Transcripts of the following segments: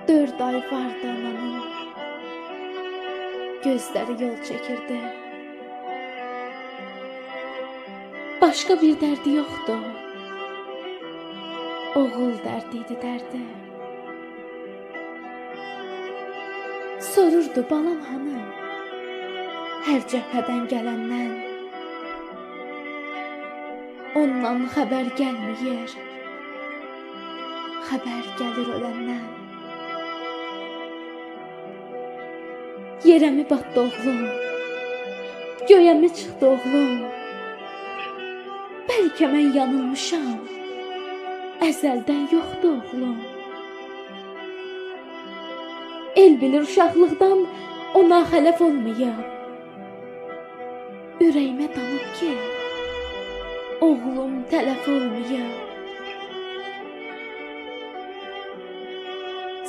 4 ay vardı ananın, gözləri yol çəkirdi. Başqa bir dərdi yoxdu, oğul dərdi idi dərdi. Sorurdu balam hanı, hər cəbhədən gələndən. Ondan xəbər gəlməyir, xəbər gəlir öləndən. Yerəmi batdı oğlum, göyəmi çıxdı oğlum. Bəlkə mən yanılmışam, əzəldən yoxdu oğlum. El bilir uşaqlıqdan ona xələf olmayıb. Ürəyimə damıb ki, oğlum tələf olmayıb.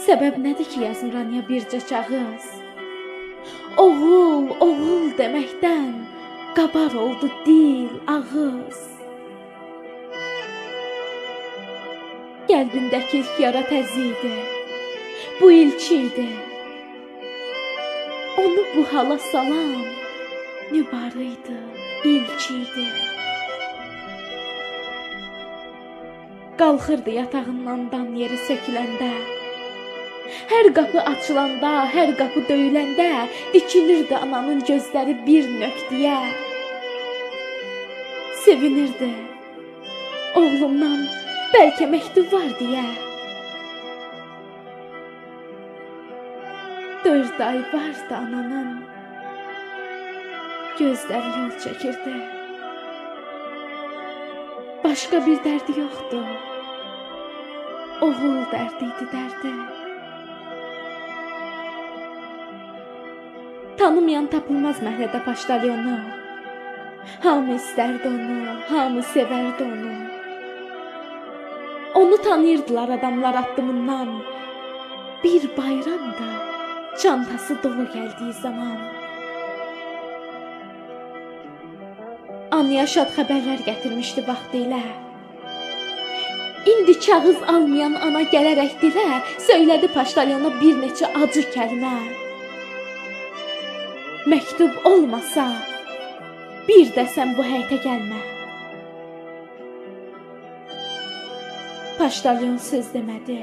Səbəb nədir ki, yazmıram ya bircə kağız? Oğul, oğul deməkdən qabar oldu dil, ağız. Qəlbindəki ilk yara təzi idi, bu ilki idi. Onu bu hala salan nübarı idi, ilki idi. Qalxırdı yatağından dan yeri söküləndə. Hər qapı açılanda, hər qapı döyüləndə dikilirdi ananın gözləri bir nöqtəyə. Sevinirdi, oğlumdan bəlkə məktub var deyə. 4 ay vardı ananın, gözləri yol çəkirdi. Başqa bir dərdi yoxdu, oğul dərdi idi dərdi. Tanımayan tapılmaz məhəllədə poçtalyonu. Hamı istərdi onu, hamı sevərdi onu. Onu tanıyırdılar adamlar addımından. Bir bayramda çantası dolu gəldiyi zaman. Anaya şad xəbərlər gətirmişdi vaxtilə. İndi kağız almayan ana gələrək dilə, söylədi poçtalyona bir neçə acı kəlmə. Məktub olmasa, bir də sən bu həyətə gəlmə. Poçtalyon söz demədi,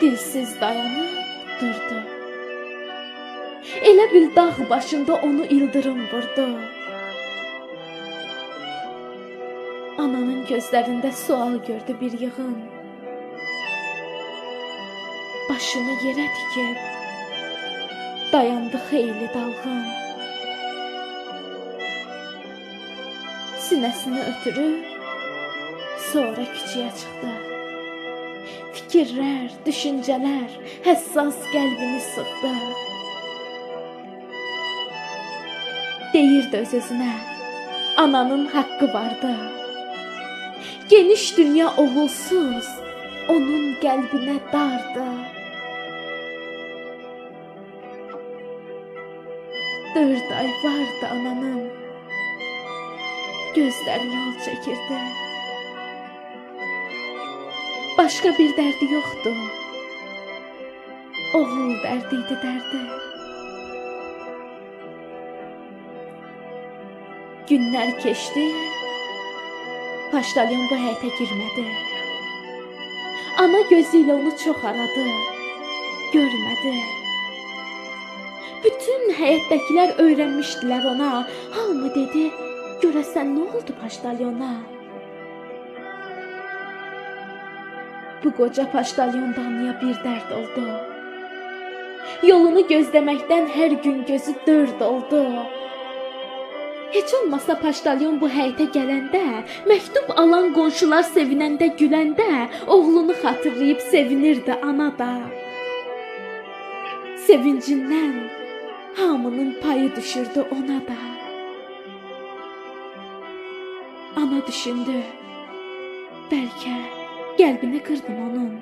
dilsiz dayanıb durdu. Elə bil dağ başında onu ildırım vurdu. Ananın gözlərində sual gördü bir yığın. Başını yerə dikib, dayandı xeyli dalğın. Sinəsini ötürüb, sonra küçəyə çıxdı. Fikirlər, düşüncələr həssas qəlbini sıxdı. Deyirdi öz-özünə, ananın haqqı vardı. Geniş dünya oğulsuz, onun qəlbinə dardı. 4 ay vardı ananın, gözləri yol çəkirdi. Başqa bir dərdi yoxdu, oğul dərdi idi dərdi. Günlər keçdi, poçtalyon bu həyətə girmədi. Ana gözü ilə onu çox aradı, görmədi. Bütün həyətdəkilər öyrənmişdilər ona. Hamı dedi, görəsən nə oldu poçtalyona? Bu qoca poçtalyon da anaya bir dərd oldu. Yolunu gözləməkdən hər gün gözü 4 oldu. Heç olmasa poçtalyon bu həyətə gələndə, məktub alan qonşular sevinəndə, güləndə, oğlunu xatırlayıb sevinirdi ana da. Sevincindən hamının payı düşürdü ona da. Ana düşündü, bəlkə qəlbini qırdım onun.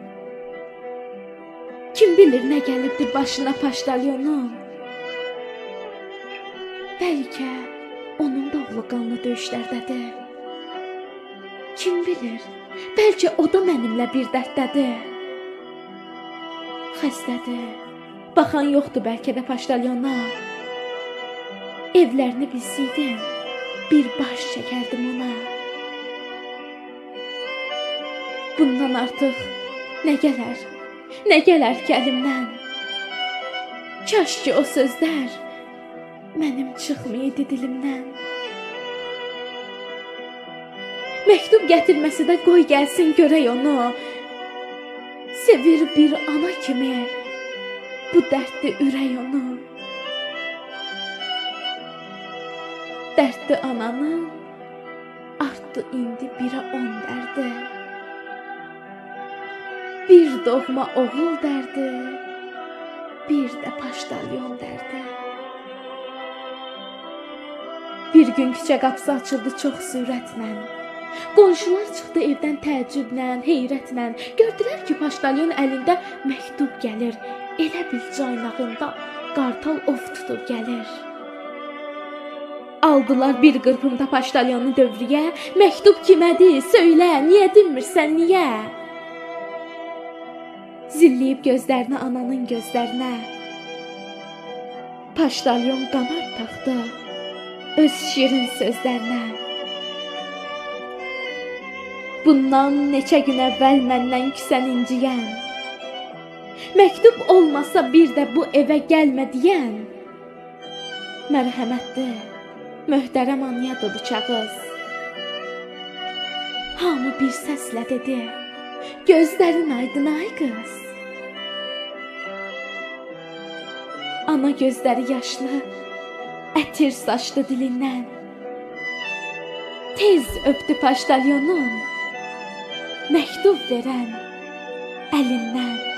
Kim bilir nə gəlibdi başına poçtalyonun. Bəlkə onun da oğlu qanlı döyüşlərdədir. Kim bilir, bəlkə o da mənimlə bir dərddədir. Xəstədir. Baxan yoxdur bəlkə də poçtalyona. Evlərini bilsəydim, bir baş çəkərdim ona. Bundan artıq nə gələr, nə gələr ki əlimdən? Kaş ki o sözlər mənim çıxmaydı dilimdən. Məktub gətirməsi də qoy gəlsin görək onu. Sevir bir ana kimi bu dərdli ürək onu. Dərdli ananın artdı indi 1-ə 10 dərdi. Bir doğma oğul dərdi, bir də poçtalyon dərdi. Bir gün küçə qapısı açıldı çox sürətlə. Qonşular çıxdı evdən təəccüblə, heyrətlə. Gördülər ki, poçtalyon əlində məktub gəlir. Elə bil caynağında qartal ov tutub gəlir. Aldılar bir qırpımda poçtalyonu dövrüyə. Məktub kimədir? Söylə, niyə dinmirsən, niyə? Zilləyib gözlərini ananın gözlərinə. Poçtalyon qanad taxdı öz şirin sözlərinə. Bundan neçə gün əvvəl məndən küsən inciyən, məktub olmasa bir də bu evə gəlmə deyən, mərhəmətli, möhtərəm anyadır bu kağız. Hamı bir səslə dedi, gözlərin aydın ay qız. Ana gözləri yaşlı, ətir saçdı dilindən. Tez öpdü poçtalyonun məktub verən əlindən.